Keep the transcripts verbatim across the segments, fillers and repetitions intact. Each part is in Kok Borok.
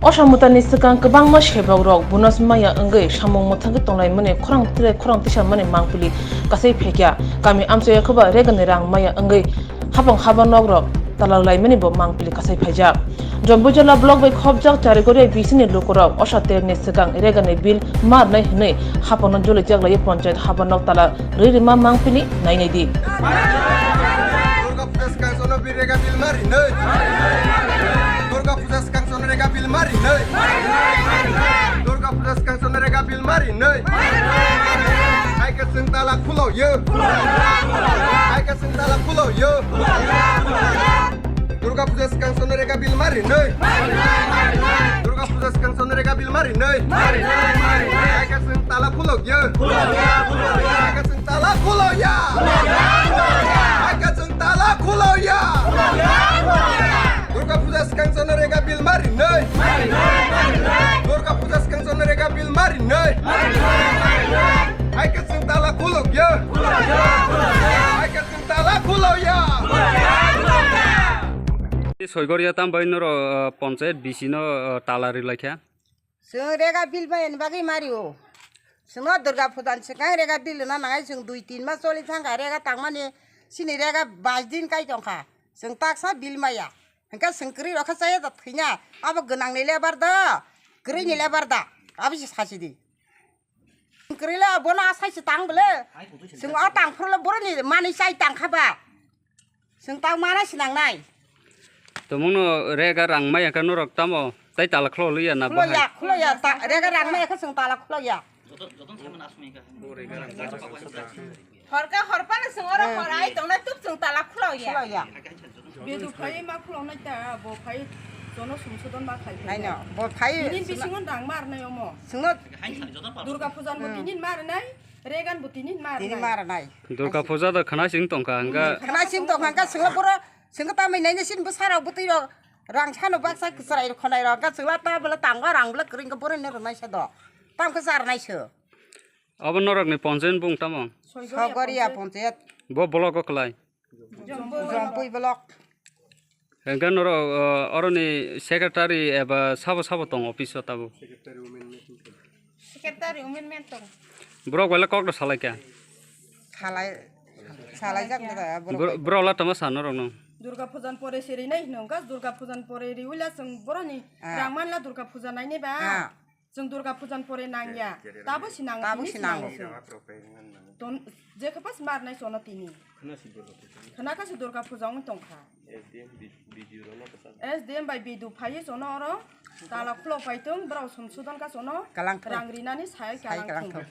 Osa mutani swkang kwbangma sebok rok bonus maya wngwi samung mwthangwi tonglaimani khorang tire khorang tisa mani mangpili kasai phaikha. Kami amchoi yakhuba regani rang maya wngwi hapang haba nok rok talak laimani bo mangpili kasai phaijak. Jombujala block bai khopjak Charigoria bisini lukurok osa terni swkang regani bill ma rwnai hwnwi hapangno joli jak lai ponchayat haba nok tala rwi rima mangpili nainai di. Durga Puja swkang sono bi rega bill ma rinai. Durga Puja swkang sono rega bill ma rinai. Durga Puja swkang sono rega bill ma rinai. Hai ka chwng tala khulo yo. Hai ka chwng tala khulo yo. Durga Puja swkang sono rega bill ma rinai. Durga Puja swkang sono rega bill ma rinai. Hai ka chwng tala khulo yo. Hai ka chwng tala khulo ya. Hai ka chwng tala khulo ya. Durga Puja swkang sono rega bill ma rinai. Durga Puja swkang sono rega bill ma rinai. Hai ka chwng tala khulo ya. Hai ka chwng tala khulo ya. Soigoria tam bai noro, uh, ponchayat bisino, uh, tala rilaikha. Chwng rega bill bai ni bagwi mario. Chwngno Durga Puja ni swkang rega bill na nangai chwng dui tin mas choli thangkha rega tangmani sini rega bais din kai tongkha. Chwng taksa bill maya. Hwnkhe chwng kwrwi rokha chaya da thwina. Abo gwnang ni lebar da. Kwrwi ni lebar da. Abo se sasi di. Kwrwile bono asai se tang bole. Chwng o tang phuru le boroni mani chai tang kha ba. Chwng tang mana se nang nai. Tomungno rega rang maya khe norok tamo tai tala khlo liya na? Khlo ya, khlo ya, ta, rega rang maya khe chwng tala khlo ya. Horka horpana chwng oro hor ai tongna tuk chwng tala khlo ya. Khlo ya. Bedu phai ma khulongnai ta, bo phai jono sumsodon ma khai phai. Haino, bo phai. Bini bisingo dang mar nai omo. Singno Durga Pujan bo tinin mar nai, Regan bo tinin mar nai. Tinin mar nai. Durga Puja da khana sing tongkha, hingga. Khana sing tongkha, hingga singla boro, singla tamai nai sin bwsarok bwtwi rok, rang sano baksa kwchwrai rok khonai rok, hingga singla ta bwla tangwa rang bwla kwrwi hingga boro ne rwnai se do. Tam khe char nai se. Abo norokni ponchayat bung tamo? Sogoria ponchayat. Bo block o kwlai? Jompui block. Hingke norok, uh, oroni secretary eba sabo sabo tong office o tabo? Secretary women meeting tong. Borok bai le kok do salai kha? Salai, salai jak da borok. Bor-, borok la tama sa norok no? Durga Pujan pore se rinai hino, gas Durga Pujan pore riwila chwng boroni rang manla Durga Puja nainai ba. Chwng Durga Pujan pore nangya. Tabo si nango, tini si nango. Ton, je khe pas mar nai sono tini. Khana si Durga Puja. Khana kha si Durga Puja wng tong kha. S D M bai B D O phaiwi sono oro tala khulo pai tong, borok somsodon kha sono rang rinani sai kalang thung.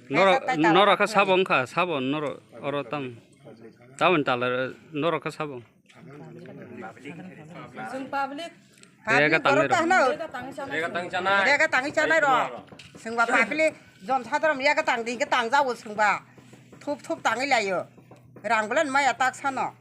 Norok, norok kha sabo wngkha, sabo norok oro tam. Tamoni tala norok kha sabo. Chwng public. Rega public tangwi borok rok. Kahno. Rega tangwi chanai. Rega tangwi chanai rok. Chwngba public jon sadrom rega tangdi hingke tangjago chwngba. Thup thup tangwi laio. Rang bwle maya tak sano.